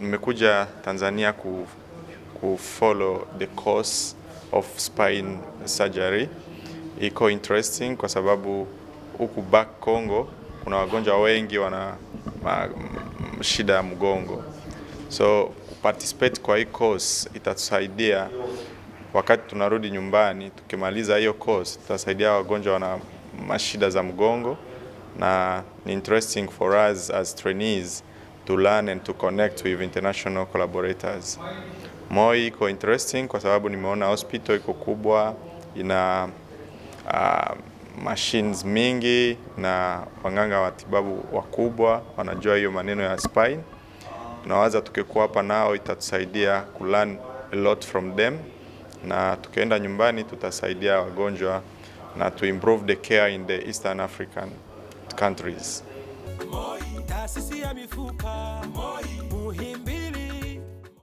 Nimekuja Tanzania ku follow the course of spine surgery. Iko interesting kwa sababu huku back Congo kuna wagonjwa wengi wana shida ya mgongo, so participate kwa hii course itatusaidia wakati tunarudi nyumbani. Tukimaliza hiyo course, tutasaidia wagonjwa wana mashida za mgongo, na ni interesting for us as trainees to learn and to connect with international collaborators. Moi iko interesting kwa sababu nimeona hospital iko kubwa, ina machines mingi na wanganga watibabu wakubwa wanajua hiyo maneno ya spine. Tunawaza tukikuwa hapa nao itatusaidia ku learn a lot from them, na tukienda nyumbani tutasaidia wagonjwa na to improve the care in the Eastern African countries. Moi, taasisi ya mifupa. Moi.